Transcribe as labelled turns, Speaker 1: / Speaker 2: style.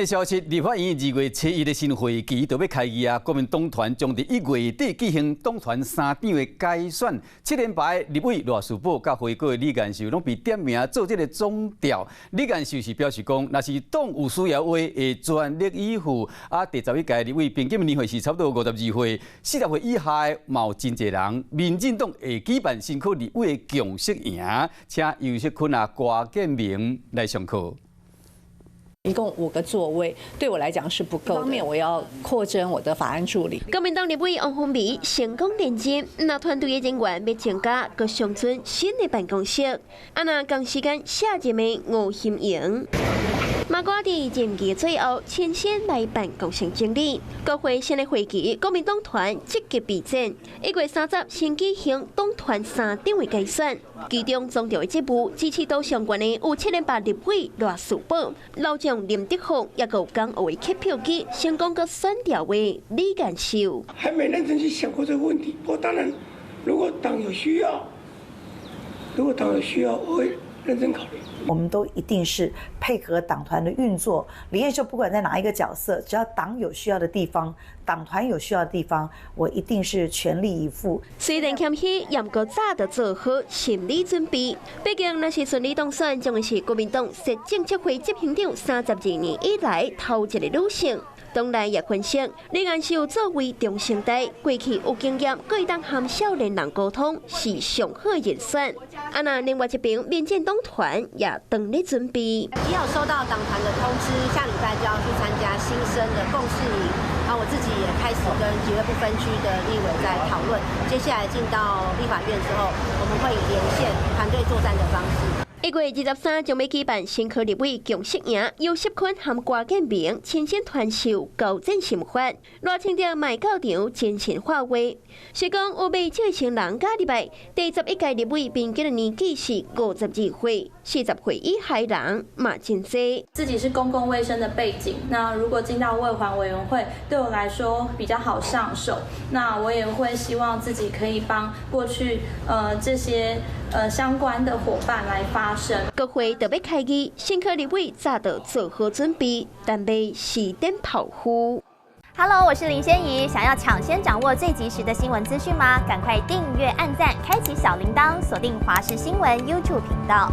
Speaker 1: 消息，立法院2月7日的新會期就欲開議啊！國民黨團將佇1月底舉行黨團三長的改選，七連敗立委賴士葆佮花果的李彥秀攏被點名做這个總召。李彥秀是表示講，若是黨有需要話，會全力以赴。啊，第11屆立委平均年歲是差不多52歲，40歲以下的嘛有真濟人。民進黨會舉辦新科立委的共識營，請游錫堃啊、郭建明來上課。
Speaker 2: 一共五個座位，對我來講是不夠。一方面我要擴增我的法案助理。
Speaker 3: 國民黨立委王鴻薇成功連任，那團隊的人員欲增加，閣上村新的辦公室。啊，若仝時間卸任的吳欣盈，嘛閣佇任期最後，親身來辦公室整理。國會新的會期，國民黨團積極備戰。1月30先舉行黨團三長的改選，其中總召的職務支持度上懸的有七連敗立委賴士葆、老將林德福，也閣有港澳的乞票機成功閣選調的李彥秀。
Speaker 4: 還沒認真去想過這個問題。不過當然，如果黨有需要，如果黨有需要，我會認真考慮。
Speaker 5: 我們都一定是配合黨團的運作。李彥秀不管在哪一個角色，只要黨有需要的地方，黨團有需要的地方，我一定是全力以赴。
Speaker 3: 雖然謙虛，也毋過早就做好心理準備。畢竟，若是順利當選，將會是國民黨設政策會執行長32年以來頭一個女性。黨內也分析，李彥秀作為中生代，過去有經驗，會當和少年人溝通，是上好人選。啊，若另外一邊，民進黨團也當咧準備。
Speaker 6: 也有收到黨團的通知，下禮拜就要去參加新生的共識營。啊，我自己也開始跟幾位不分區的立委在討論，接下來進到立法院之後，我們會以連線團隊作戰的方式。
Speaker 3: 1月23將欲舉辦新科立委共識營，游錫堃和郭建明親身傳授交戰心法，賴清德嘛到場真情發話，是講有袂少新人加入來。第11屆立委平均的年紀是52歲，40歲以下人嘛真濟。
Speaker 7: 自己是公共衛生的背景，那如果進到衛環委員會，對我來說比較好上手。那我也會希望自己可以幫過去這些相關的夥伴來發聲。
Speaker 3: 國會就欲開議，新科立委早就做好準備，但欲時點炮呼。
Speaker 8: Hello，我是林仙怡，想要搶先掌握最及時的新聞資訊嗎？趕快訂閱、按讚、開啟小鈴鐺，鎖定華視新聞 YouTube 頻道。